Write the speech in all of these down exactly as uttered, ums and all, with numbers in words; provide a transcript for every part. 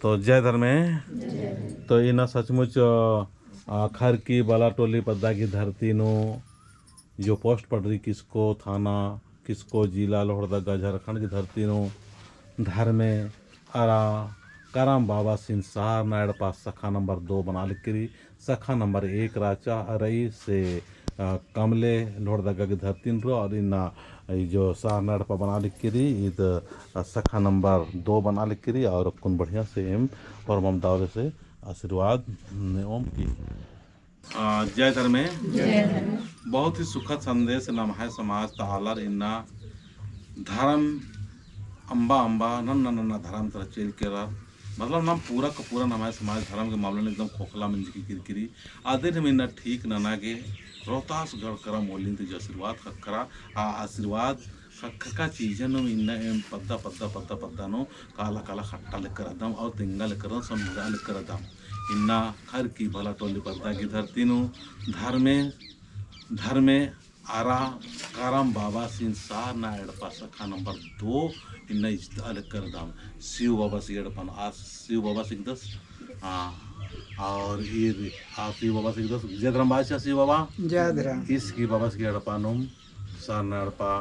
तो जय धर्मे। जय धर्मे। तो इन्ना सचमुच, अ, खरकी बलाटोली पद्दा गही धरती नू जो पोस्ट पड़री किसको थाना, किसको जिला लोहरदगा झारखंड गही धरती नू धर्मे अरा करम बाबासिन सारना एड़पा शाखा नंबर दो बना लिक्की रई। शाखा नंबर एक राचा रई से, अ, कमले लोहरदगा गही धरती नू रओ और इन्ना ई जो सारना एड़पा बना लिक्की रई, ईद, अ, शाखा नंबर दो बना लिक्की रई और अक्कुन बढ़िया से एम होरमम दव ले से आशीर्वाद नेओम की। अ, जय धर्मे। जय धर्मे। बहुत ही सुखद संदेश नम्है समाज ता आलर इन्ना धर्म अम्बा अम्बा नन्ना नन्ना धर्म तरा चइल केरा। मतलब नाम पूरा का पूरा नम्है समाज धर्म के मामला नू एकदम खोखला मंजकी किरकिरी। अदिन हम इन्ना ठीक नना गे रोहतासगढ़ करम ओलिन ती जो आशीर्वाद ख़क्खरा, आ आशीर्वाद ख़क्खरका चीजन नू इन्ना एम पद्दा पद्दा पद्दा पद्दा नू काला काला खट्टा लेकर अदम और तेंगा लेकर अदम, समझा लेकर अदम। इन्ना खरकी बलाटोली पद्दा गही धरती नू धर्मे, धर्मे अरा करम बाबासिन सारना एड़पा शाखा नंबर दो इन्ना इजता लेकर अदम। शिव बाबासी एड़पा नू, आ शिव बाबासी हिकदस, हाँ, और ईर आ शिव बाबासी हिकदस। जय धर्म बाबासी, शिव बाबा। जय धर्म। ईस गही बाबासी एड़पा नू सारना एड़पा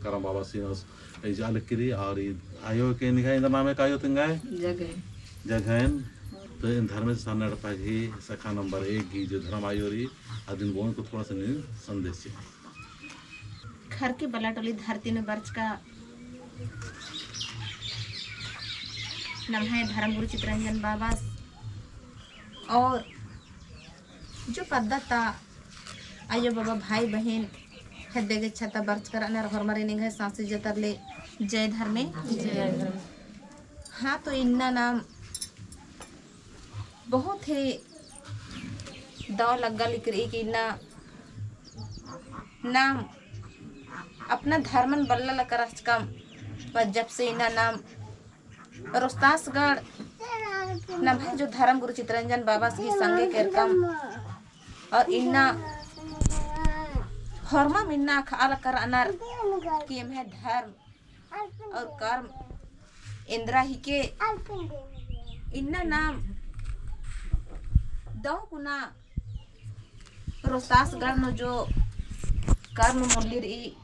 करम बाबासिन इजता लेकर रई। और ई आयो के निंग्है एन्दर नामे का आयो तिंग्है? जगहन। जगहन। तो एन धर्मेस सारना एड़पा गही शाखा नंबर एक गही जो धर्म आयो रई, अदिन बओन को थोड़ा सा नीन संदेश चिआ। खरकी बलाटोली धरती नू बरचका नम्है धर्म गुरु चितरंजन बाबास और जो पद्दा ता आयो बाबा भाई बहिन हेद्दे गेच्छा ता बरचका रअनर होरमारिन एंग्है साँसी जतर ले जय धर्मे। जय धर्मे। हाँ, तो इन्ना नाम बहुत ही दव लग्गा लिकर ई कि इन्ना नाम अपना धर्मन बल्ला लकर रहचकम, पर जब से इन्ना नाम रोहतासगढ़ नम्है जो धर्म गुरु चितरंजन बाबास गही संगे केरकम और इन्ना होरमम इन्ना अख़आ लकर रअनर कि एम्है धर्म और कर्म एन्दरा हिके। इन्ना नाम दव कुना रोहतासगढ़ नू जो कर्म मुल्ली रई,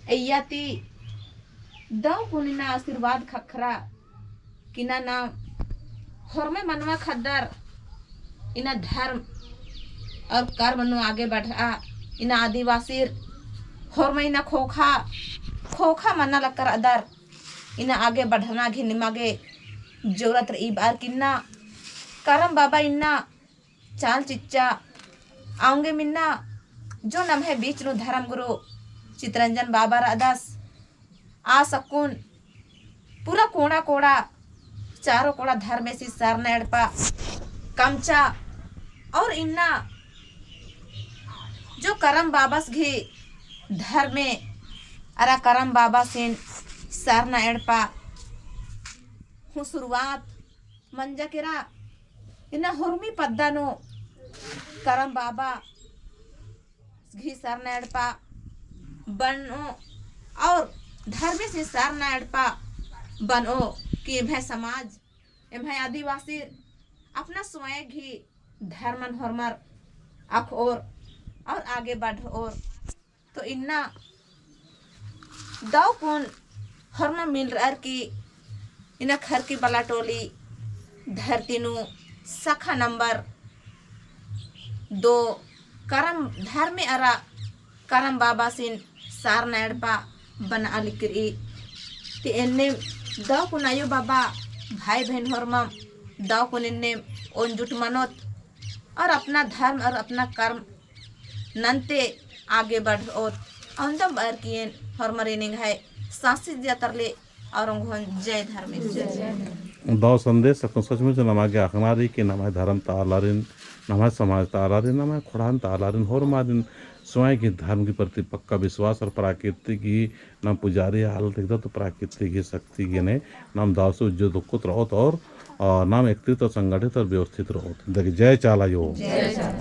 अइय्या ती दव कुना इन्ना आशीर्वाद ख़क्खरा कि इन्ना नाम होरमे मनवा ख़द्दर इन्ना धर्म और कर्म नू आगे बढ़रआ। इन्ना आदिवासीर होरमे इन्ना ख़ोख़ा, ख़ोख़ा मना लकर रअदर, इन्ना आगे बढ़रना घिन निमा गे जरूरत रई। बअर कि इन्ना करम बाबा इन्ना चाल चिच्चा औंगे मिन्ना जो नम्है बीच नू धर्म गुरु चितरंजन बाबा रअदस। आस अक्कुन पूरा कोड़ा कोड़ा, चारो कोड़ा धर्मेसी सारना एड़पा कमचा और इन्ना जो करम बाबास गही धर्मे अरा करम बाबासिन सारना एड़पा हूँ शुरुआत मंजा केरा। इन्ना हुरमी पद्दा नू करम बाबा गही सारना एड़पा बनओ और धर्मेसी सारना एड़पा बनओ कि एम्है समाज, एम्है आदिवासी अपना स्वयं गही धर्मन होरमर अख़ओर और आगे बढ़ओर। तो इन्ना दव कुन होरमर मिलरअर की इन्ना खरकी बलाटोली धरती नू शाखा नंबर दो करम धर्मे अरा करम बाबासिन सारना एड़पा बनआ लिक्की रई। ती एन्ने दव कुन आयो बाबा भाई बहिन होरमम दव कुन एन्ने ओन जुट मनोत और अपना धर्म और अपना कर्म नन्ते आगे बढ़ओत। औंदम बअर की एन होरमरिन एंग्है साँसी जतर ले और ओंगोन जय धर्मेस। जय धर्मेस। दव संदेश अक्कुन सचमुच नमा गे अख़ना रई कि नम्है धर्म ता आलारिन, नम्है समाज ता आलारिन, नम्है ख़ोंड़हा ता आलारिन, होरमारिन स्वयं गही धर्म गही प्रति पक्का विश्वास और प्राकृतिक गही नाम पुजारी हालत हिकदत तो प्राकृतिक गही शक्ति गही ने नाम दव से उज्जो दुक्कुत रओत और, अ, नाम एकत्रित और संगठित और व्यवस्थित रओत। देखिए, जय चाला आयो। जय चाला।